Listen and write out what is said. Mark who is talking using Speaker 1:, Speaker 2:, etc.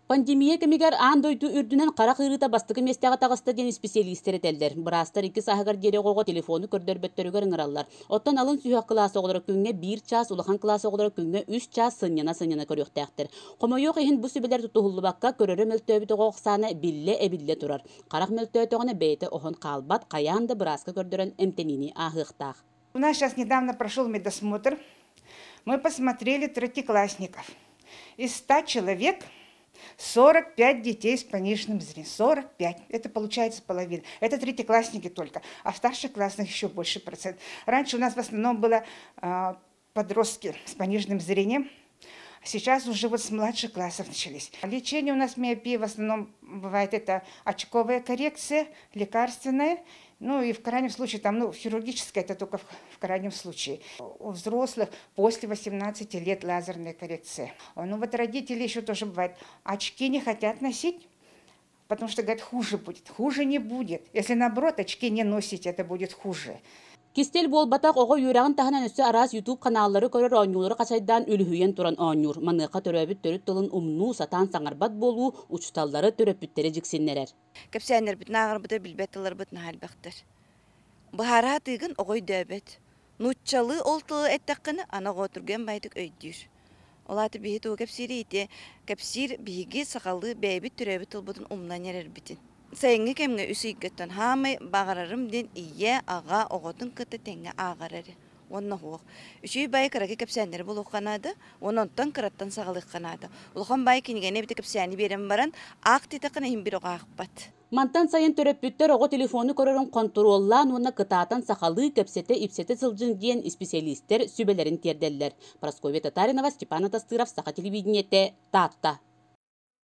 Speaker 1: Пандемия кэмигэр аан дойду үрдүнэн харах ыарыыта бастакы миэстэҕэ таҕыста диэн исписэлиистэр этэллэр. Быраастар икки сааһыгар диэри оҕоҕо телефону көрдөрбөттөрүгэр ыҥыраллар. Оттон алын сүһүөх кылаас оҕолоро күҥҥэ биир чаас, улахан кылаас оҕолоро күҥҥэ үс чаас сынньана-сынньана көрүөхтээхтэр. Хомойуох иһин, бу сүбэлэр тутуһуллубакка, көрөрө мөлтөөбүт оҕо ахсаана биллэ-эбиллэ турар. Харах мөлтөөтөҕүнэ бэйэтэ оһон хаалбат, хайаан да бырааска көрдөрөн эмтэниини ааһыахтаах.
Speaker 2: У нас сейчас недавно прошел медосмотр. Мы посмотрели третьеклассников. Из 100 человек 45 детей с пониженным зрением. 45. Это получается половина. Это третьеклассники только. А в старших классах еще больше процент. Раньше у нас в основном было подростки с пониженным зрением. Сейчас уже вот с младших классов начались. Лечение у нас миопии в основном бывает это очковая коррекция, лекарственная, ну и в крайнем случае, там, ну, хирургическая это только в крайнем случае. У взрослых после 18 лет лазерная коррекция. Ну вот родители еще тоже бывает, очки не хотят носить, потому что, говорят, хуже будет. Хуже не будет. Если наоборот очки не носить, это будет хуже.
Speaker 1: Кистэл буолбатах, оҕо үөрэҕин таһынан өссө араас YouTube каналлары көрөр, оонньуулары хачайдаан үлүһүйэн туран оонньуур. Маныаха төрөөбүт төрүт тылын умнуу, сатаан саҥарбат буолуу учууталлары, төрөппүттэри дьиксиннэрэр.
Speaker 3: Кэпсээннэрбитин ааҕарбыта билбэт тылларбыт наһаа элбэхтэр. Быһаараа тыыгын оҕо өйдөөбөт. Нууччалыы ол тылы эттэххинэ, аны оҕо түргэн баайдык өйдүүр. Ол аата биһи тугу кэпсиири ити кэпсиир биһиги сахалыы бэйэбит төрөөбүт тылбытын умнан эрэрбитин. Сайыҥҥы кэмҥэ үс ыйгыттан хаамай баҕарарым диэн ийэ, аҕа оҕотун кытта тэҥҥэ ааҕар эрэ. Уонна суох. Үчүгэй баайы кыракый кэпсээннэри булуохха наада, уонна онтон кыраттан саҕалыахха наада. Улахан баай кинигэни эбэтэр кэпсээни биэрэн баран, аах диэтэххинэ иһин бир оҕо аахпат.
Speaker 1: Мантан сайын төрөппүттэр оҕо телефону көрөрүн хонтуруоллаан уонна кытаатан сахалыы кэпсэтэ-ипсэтэ сылдьыҥ диэн исписэлиистэр сүбэлэрин тиэрдэллэр. Прасковья Татаринова, Степан Атастыров, Саха телевидениетэ, Таатта.